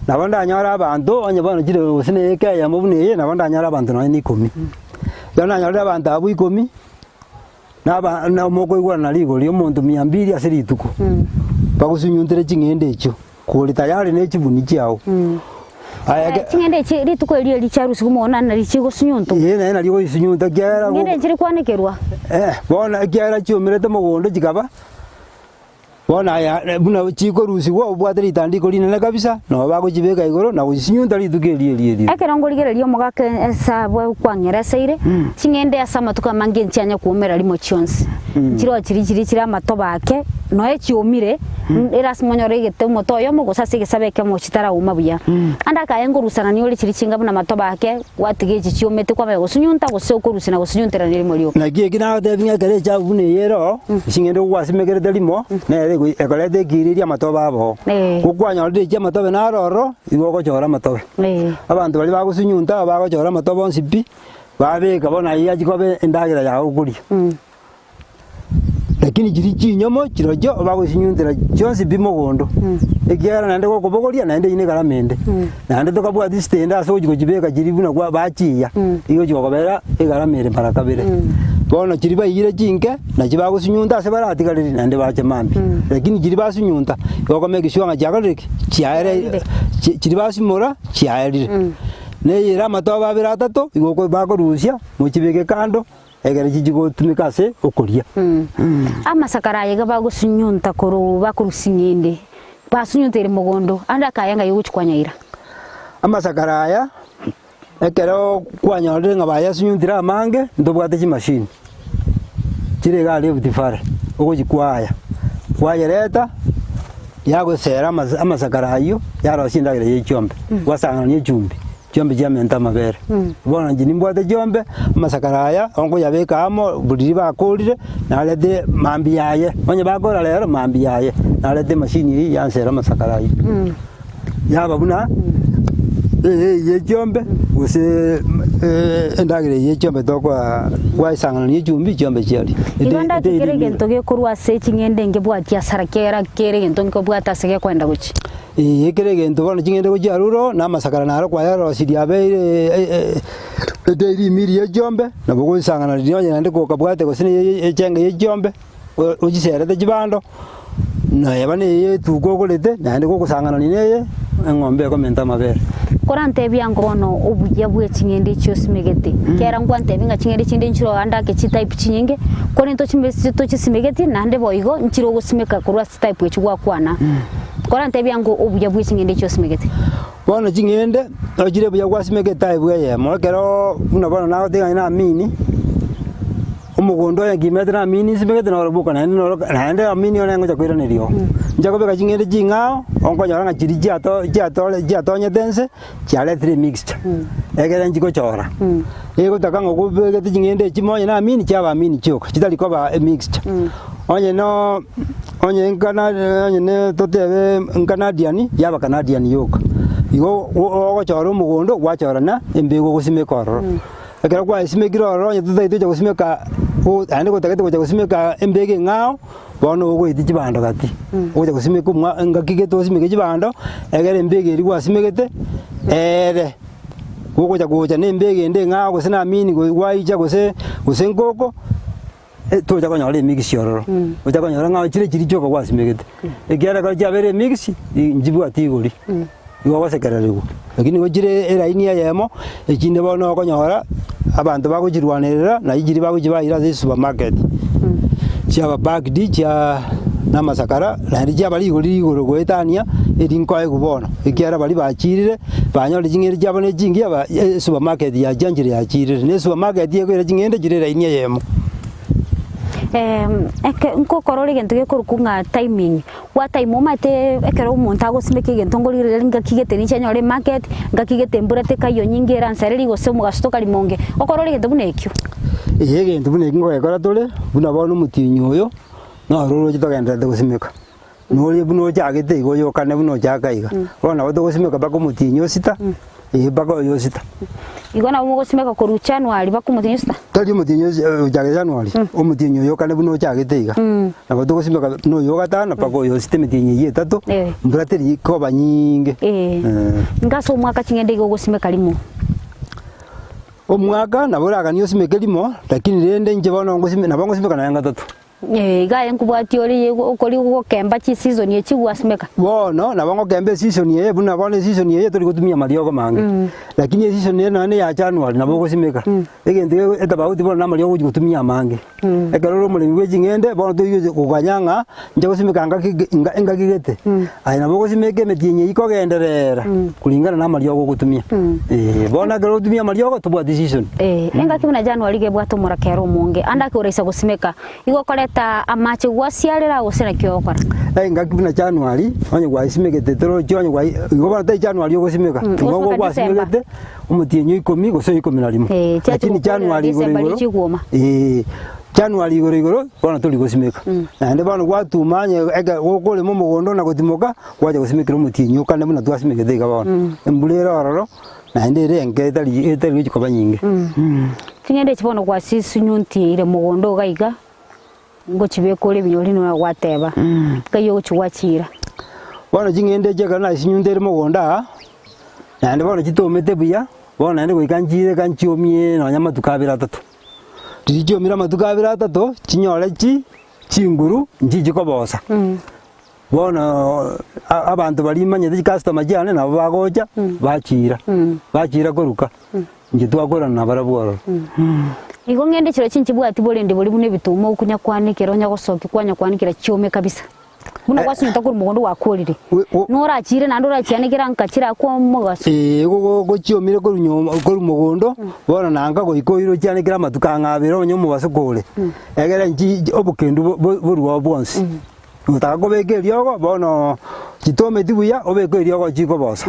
A: Nabo ndanyore abanto, onye bono chire gose na eka eyemo buna eye, nabo ndanyore abanto nonye na ikomi. Ekero nanyorire abanto abwo ikomi, naba na mokoigwana rigori omonto mia mbiri ase rituko, bagosunyuntere ching'ende echio. Kore tayari ne chibuni chiao. Aya
B: Eh, ching'ende echi rituko erio eri chiarusigwa mono naende nari chigosunyuntwa.
A: Ee, naende nari gochisunyunta ekiagera
B: Ching'ende nchiri kwanekerwa.
A: Eh, bono ekiagera chiomerete mogondo chikaba, bono aya buna chikorusigwa obwate ritandiko rinene kabisa, nabo bagochibeka igoro na gochisunyunta rituko erio erio erio.
B: Ekero nkorigereria omogaka ase abwo kwang'ereseire, ching'ende ase amatuko amange nchianya koumera rimo chionsi. Nchiroo chiria chiria chire amatobe ake, nonya chiomire, erasima onyore egete omote oyomo gose ase egesabe ekemo chitarauma buya. Ande akaye nkorusanania ore chiria chinga buna amatobe ake, gwatiga echi chiomete kwamanya gosunyunta gose okorusia na gosunyunterania rimo rioka.
A: Naki eki nagotebia ng'a ekero echabu buna eye ere oo, ase eng'encho gwasimekerete rimo, nere ego ekoreta ekiriri amatobe abe oo. Gokwanyorire echi amatobe naro ororo, igo ogochora amatobe. Abanto baria bagosunyunta bagochora amatobe onsi pi, babeka bono ayio achia koba endagera yago okoria. Lakini chiria chinyomo chirochio bagosinyuntera chionsi pi mogondo, ekiagera naende gokobogoria naende eyio negarama ende. Naende tokabwati sitende ase ogochia gochibeka chiria buna kwa bachiiya, igo ogochia gokobera egarama ere mara kabere. Bono chiria baiyire chinke, nachi bagosinyunta ase baratigareri naende bache mambia. Lakini chiria basunyunta, igo okoma egesua ng'a chiakorire ki? Chiaerire, chiria basimora chiaerire. Neyere amatobe abere atato, igo oko bakorusia, mochibeke kando. Ekero chichia gotumeka ase okoria.
B: Amasakara aya iga bagosunyunta korwa bakorusia ing'ende, basunyunteire mogondo, ande akaya ng'ai ogochia kwanyaira.
A: Amasakara aya, ekero kwanyorire ng'a bayasunyuntire amange, ntobwate chimashini, chire iga aria Rift Valley, ogochia kwaya, kwayereta, yagosera amasakara ayio, yarosia endagera ya chiombe, gwasang'anania echumbi. Chiombe chiamenta amabere. Bono inche nimbwate chiombe, amasakara aya, nkoyabeka amo, buri riria bakorire, narete mambia yaye, onye bakora rero, mambia yaye, narete emashini eyio yansera amasakara ayio. Yaba buna eyio ye chiombe, gose endagera eyio ye chiombe tokoa gwasang'anania echumbi, chiombe chiaria.
B: Igo ndati kera egento gekorwa ase ching'ende ngebwati asara kera kera egento nkobwate ase gekoenda gochia.
A: Ee, kera egento bono ching'ende gochia aroro, na amasakara naro kwayarosirie abeire eteiri ye chiombe, nabo ogosang'ana riria onye naende kokabwate gose na echenge ye chiombe, ochiserete chibando, neba na eye etuko ogorete, naende gogosang'anania na eye, eng'ombe ekomenta amabere.
B: Korantebie ango bono obuya bwe ching'ende echi osimegete, kera nkwantebie ng'a ching'ende chinde nchire oo ande ake chitype chinyinge, korende tochisimegeti naende boigo nchire ogosimeka korwa ase chitype echi gwakwana. Korantebie ango obuya bwe ching'ende echi osimegete.
A: Bono ching'ende ochire buya gwasimeka etype eyemo, ekeroo buna bono nagoteba ng'a naamini, omogondo oye nkimete naamini nsimegete noro boka naende noro naende amini one ngocha koiraneria oo. Ncha kobeka ching'ende ching'ao, okonyora ng'a chiria chiato chiatore chiatonyete nse, chiaretire emixture, ekere nchigochora, egotaka ng'a obegete ching'ende echi onye na amini chiaba amini chioka, chitari koba emixture. Onye no onye nkana onye ne totebe nkanadiani, yaba canadian yoka. Igo ogochora omogondo gwachora na embego ogosimeka ororo. Ekero kwayesimekire ororo onye totagete gocha gosimeka naende gotagete gocha gosimeka embego eng'ao, bono ogoetia chibando gati. Ogocha gosimeka omwa engaki gete osimeke chibando, egere embego eria gwasimegete eere. Gogocha gocha na embego ende eng'ao gose na amini gwaicha gose gose nkoko. Tocha konyora emigisi ororo, ocha konyora ng'a chire chiria chioka gwasimegete, ekiagera ekero chiabeire emigisi, nchibwati igori, igo ogosekererigwa. Lakini nigo chire eraini eyemo, echinde bono okonyora, abanto bagochirwanerera, nachi chiria bagochi baira ase esupermarket, chiaba packed chia na amasakara, naende chiaba rigori rigoro goetania eri nkoegwa bono, ekiagera baria bachirire, banyorire ching'ende chiabo ne chingiya ba esupermarket yachianchire yachirire, na esupermarket ekoira ching'ende chire eraini eyemo.
B: Eke nkokora ore egento gekorokwa ng'a timing, gwa time omanyete ekero omonto agosimeka egento nkorigereria ngaki gete ninche nyore emarket, ngaki gete embura tekaiyo nyinge eransarerie gose omogaso tokari monge, okora ore egento buna ekio.
A: Eeh egento buna ekio nkogekora tore, buna bono omotienyi oyo, noro oroche togendererete gosimeka. Noria buna ochagete iga oyokane buna ochaka iga. Bono nabo togosimeka mpaka omotienyi o sita, eh mpaka oyo o sita.
B: Igo nabo mogosimeka korwa January mpaka omotienyi o sita?
A: Tari omotienyi o si- ochake January, omotienyi oyokane buna ochagete iga. Nabo togosimeka buna oyo o gatano mpaka oyo o sita emetienyi eyio etato,
B: Eh.
A: mbura teri koba nyiinge.
B: Eh.
A: Eh.
B: Inga ase omwaka ching'ende iga ogosimeka rimo?
A: Omwaka nabo oraganie osimeke rimo, lakini rende inche bono ngosime nabo ngosimeka nonya gatato.
B: Ee, iga aye nkobwatia ore ye okori gokemba chiseason echi gwasimeka.
A: Bono nabo ngokemba eseason eye buna bono eseason eye tori gotumia amariogo mange, lakini eseason eye nonye ya January nabo ogosimeka. Egento gego etofauti bono na amariogo ogochi gotumia amange. Ekero ore omoremi bwe ching'ende bono toigochi koganya ng'a inche gosimeka ngaki ge nga engaki gete, aye nabo ogosimeka emetienyi eywo kogenderera kulingana na amariogo ogotumia. Eeh, bono ekero ogotumia amariogo tobwati season.
B: Ee, engaki buna January iga ebwate omorakera omonge, ande ake oraisa gosimeka, igo okoreta amache gwasiarera gose naki ogokora?
A: Engaki buna January, onye gwaisimegete torochi onye gwai igo bono tari January ogosimeka,
B: Mm,
A: igo
B: ogosimeka
A: gwasimegete omotienyi o ikomi gose o ikomi na rimo.
B: Eh, chiachi
A: Lakini
B: gokorera
A: January igoro
B: December
A: igoro,
B: richigwoma.
A: eh, January igoro igoro bono tori gosimeka. Naende bono gwatuma onye eke gokorema omogondo na gotimoka, gwacha gosimekera omotienyi o kane buna twasimegete iga bono. Embura ere ororo, naende ere enke etari etari gochi koba nyinge.
B: Ching'ende echi bono gwachisunyuntiire mogondo iga iga, ngochibeka ore ebinyori nonya gwateba, nkai ogochi gwachiira.
A: Bono ching'ende echi ekero nachisunyunteire mogondo aa, naende bono chitoomete buya, bono naende goika nchiire iga nchiomie nonya amatuko abere atato. Riria chiomire amatuko abere atato, chinyore chi chinguru nchichi kobosa. Bono abanto baria imanyete chicustomer chiane nabo bagocha bachiira, bachiira koruka, inche twakorana nabarabwo ororo.
B: Igo ng'ende chire chinchibwati borende boria buna ebituma okonya kwanekera onya gosokia kwanya kwanekera chiome kabisa. Buna gwasunyete korwa mogondo gwakorire.
A: We- wo-
B: Norachire naende orachianekera nka chirakwe omogaso.
A: Ee, go- go- chiomire korwa nyomba korwa mogondo, bono nanka goika oire ochianekere amatuko ang'e abere onye omobaso kore, egere nchi obokendu bo- bo- borwe oo bwonsi. Gotaka kobeka eriogo, bono chitometi buya, obeke eriogo chikobosa.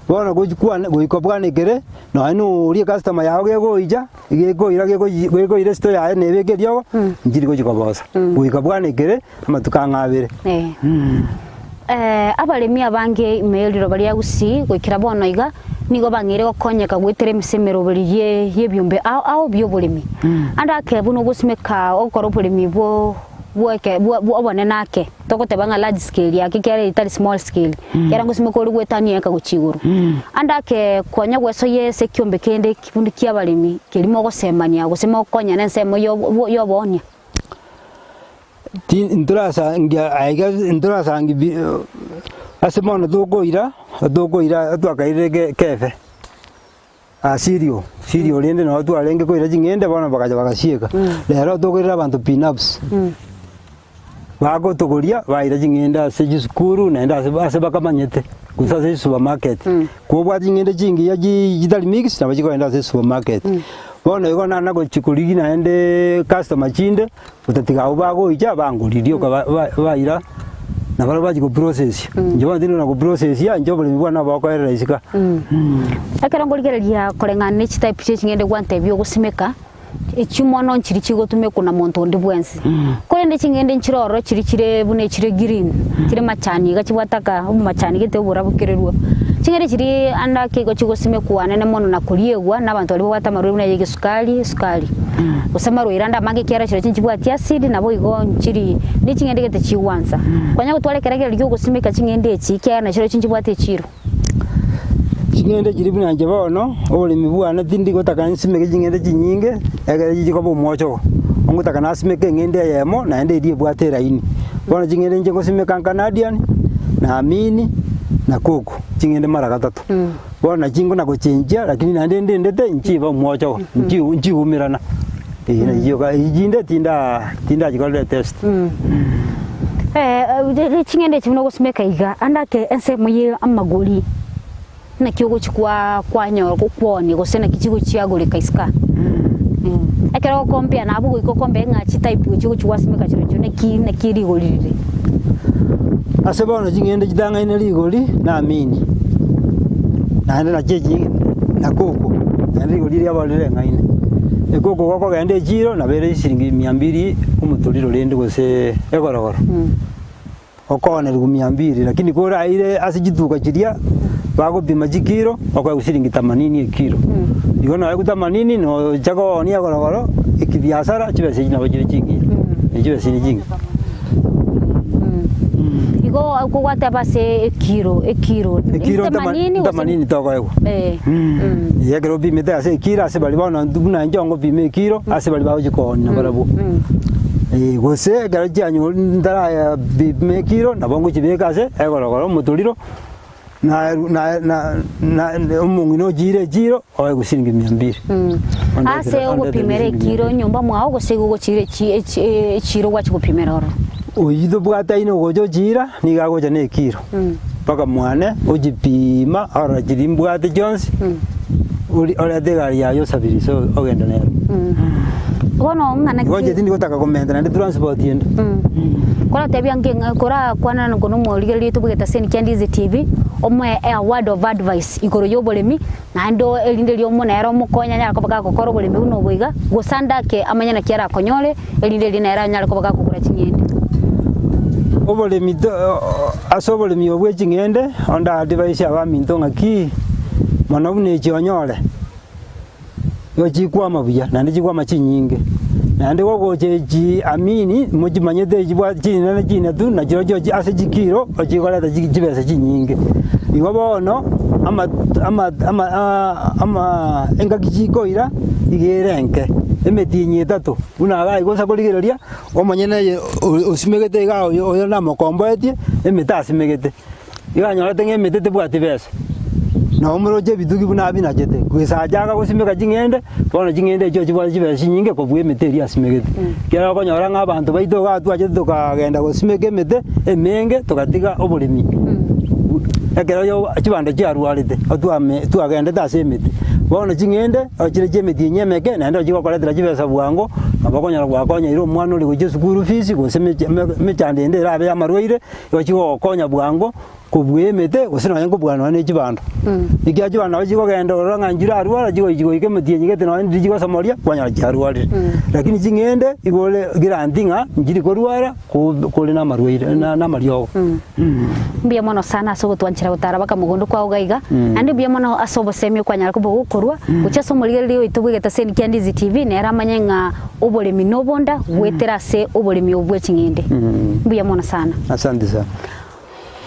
A: Bono gochi kwane goika obwanekere, nonya na oria ecustomer yago gegoicha, gekoira gekoyi gekoira esito yaye na ebeke eriogo, nchiri gochi kobosa. Goika bwanekere amatuko ang'e abere.
B: Eh. Abaremi abange ime ye riroba ria Gusii goikera bono iga nigo bang'eire gokonyeka goetera emisa emeroberi ye y'ebiombe ao ao bi'oboremi. Ande ake buna ogosimeka ogokora oboremi bwo bweke bwa obonene ake, togoteba ng'a large scale ake ekiagera eri tari small scale, ekiagera ngosimeka ore goetania eka gochia igoro. Ande ake konya gwesoyia ase ekiombe kende ekebundu kia abaremi keria mogosemania gose mogokonyana ensemo ya obo ya oboonia.
A: Ti ntorasangia aiga ntorasangi bi ase bono tokoira, tokoira twakairire ke kefe. Sirio, sirio rende nabo twarenge koira ching'ende bono bagacha bagasieka. Rero tokoirera abanto pinups. Bagotogoria baira ching'ende ase chisukuru naende ase ase bakamanyete gose ase chisupermarket. Kobwate ching'ende chingiya chi chitari mixed nabo chikogenda ase esupermarket. Bono igo nana gochi korigia naende customer chinde, gotatiga abwo bagoicha bangoririe rioka ba- ba- baira nabarabwo bachia goprocessia. Inche bono tindi na goprocessia, inche oboremi bwane nabo bokoerera isiko.
B: Ekero nkorigereria koreng'ana ne chitype chia ching'ende gwantebia ogosimeka, echio mono nchiria chigotumekwa na monto onde bwensi. Korende ching'ende nchire ororo chiria chire buna echire green, chire machani iga chibwate aka obomachani gete oborabu kererwe. Ching'ende chiria ande ake igo chigosimekwa anene mono na koriegwa na abanto baria babwate amarwaire buna ayegesukari, esukari, gose amarwaire ande amange ekiagera chirochio nchibwati acid nabo igo nchiri ne ching'ende gete chigwansa. Kwanya gotwara ekeregererio gia ogosimeka ching'ende echi ekiagera nachirochio nchibwate echiro.
A: Ching'ende chiria buna inche bono, oboremi bwane tindi gotaka nsimeke ching'ende chinyinge, ekero chichia koba omwochogo, ngotaka nasimeke eng'ende eyemo naende eria ebwate eraini. Bono ching'ende inche ngosimeka Canadian, na Amini, na Coco, ching'ende mara gatato. Bono nachi nkona gochenchia lakini naende ndendete nchiba omwochogo, nchi nchiumerana, eh nachi yoka echinde tinda tindachikorera etest.
B: Ching'ende echi buna ogosimeka iga, ande ake ensemo ye amagori, naki ogochi kwa kwanyora gokwonia gose naki chigochiagoreka isiko aa. Ekero ogokompea nabo goika okompee ng'a chitype echi ogochi gwasimeka chirochio naki naki rigori rire.
A: Ase bono ching'ende chitang'aine rigori naamini, naende nachi echi nakoko, naende rigori riabo rireng'aine. Ekoko gokogenda echiro nabo ere chisiringi mia mbiri omotoriro rende gose egorogoro. Okoonerigwa mia mbiri, lakini koraire ase chituka chiria bagopima chikiro, okoegwa siringi themanini ekiro. Igo noegwe themanini nocha koonia egorogoro, ekibiasara, chibesa echio nabo chire chingiya, ne chibesa chire chingiya.
B: Igo okogwateba ase ekiro, ekiro,
A: Ekiro
B: themanini gose
A: themanini tokoegwa.
B: Eh.
A: Iga ekero opimete ase ekiro ase baria bono intwe buna inche ngopima ekiro, ase baria bagochia koonia nabarabwo. Gose ekero chianyori ntaraya bipima ekiro, nabo ngochibeka ase egorogoro omotoriro, na na na na omong'ina ochiire echiro oegwe siringi mia mbiri.
B: Ase
A: Ondetera- ondetera
B: ogopimera
A: siringi mia
B: ekiro
A: mbiri.
B: nyomba mwao gose igo ogochiira echi echi echiro gwachia gopimera ororo?
A: Oyio tobwataine ogocha ochiira, nigo agocha na ekiro, mpaka mwane ochipiima orore chiria mbwate chionsi, ori orete egari yaye osabirise ogende nero.
B: Bono ng'a naki
A: Igo inche tindi gotaka komenta naende transport ende.
B: Koratebia nki ng'a korakwana na komorigereria tobwate ase Kia Ndizi TV, omoe a word of advice igoro ya oboremi, naende erinde riria omo nere omokonye anyare koba gagokora oboremi buna obo iga, gose ande ake amanye naki arakonyore, erinde riria nere anyare koba gakogora ching'ende.
A: Oboremi to ase oboremi obo bwe ching'ende, onde advise abaminto ng'aki, mono buna echi onyore. Nigo chikwama buya, naende chikwama chinyinge. Naende gogocha echi amini, mochimanyete echibwate chinene chinetu, na chirochio ase chikiro, ochikoreta chibesa chinyinge. Igo bono, ama ama ama ama engaki chikoira, iga ere enke, emetienyi etato, buna iga aye korigereria, omonyene oye osimegete iga oyo oyo namokomboetie, emete asimegete. Igo anyorete ng'a emete tebwati besa, na omoroche ebitugi buna abinachete, goisa achaka gosimeka ching'ende, bono ching'ende echio chibwate chibesa chinyinge kobua emete eria asimegete. Ekiagera okonyora ng'a abanto baito iga twachete tokagenda gosimeka emete emenge togatiga oboremi, ekero yo chibando chiarwarete, otwame twagendete ase emete. Bono ching'ende, ochire chia emetienyi emeke, naende ochigokoretera chibesa bwango, nabo okonyora gwakonyeire omwana ore gochia esukuru fees, gose emechi emechando ende erabe ya amarwaire. Nigo chigogokonya bwango kobua emete gose nonya nkobua nonya ne chibando. Ekiagera chibando nabo chikogenda ororo ng'a nchirarwara chigochi goika emetienyi gete nonya ndiri chigosomoria kwanyora chiarwarire. Lakini ching'ende igo ore guarantee ng'a nchiri korwara ko kore na amarwaire na na amariogo.
B: Mbuya mono sana ase ogotwanchera gotara baka mogondo kwao iga iga, naende mbuya mono ase obosemi okwanyara koba ogokorwa gochia ase omorigereria oito bw'egetaseni kia Ndizi TV nere amanye ng'a Oboremi nobonda goetera ase oboremi obo bwe ching'ende. Mbuya mono sana.
A: Asante sana.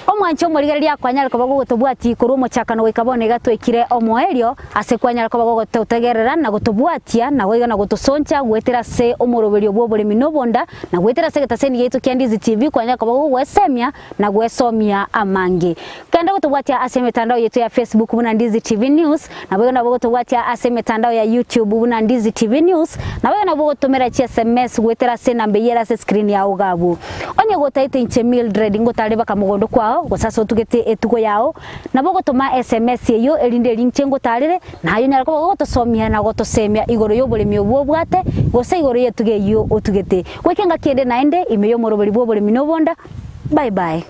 B: Omwanche omorigereria akwanyare koba gogotobwatia korwa omochakano goika bono iga twaikire omoerio, ase kwanyara koba gogototegerera na gotobwatia na goiga na gotosoncha goetera ase omoroberio bw'oboremi nobonda, na goetera ase egetaseni giaito kia Ndizi TV kwanyara koba gogwesemia na gwesomia amange. Kende gotobwatia ase emetandao yaito ya Facebook buna Ndizi TV News, Naboigo nabo gotobwatia ase emetandao ya YouTube buna Ndizi TV News, naboigo nabo gotomera chi SMS goetera ase enamba eyio ere ase screen yao iga abwo. Onye gotaete inche Mildred ngotare baka mogondo kwao gose ase otugete etugo yao, nabo ogotoma SMS eyio erinde eri inche ngotarere, naye onyare koba ogotosomia na gotosemia igoro y'oboremi obwo obwate gose igoro y'etugo eyio otugete. Goika engaki ende naende ime y'omoroberi bw'oboremi na obonda. Bye bye.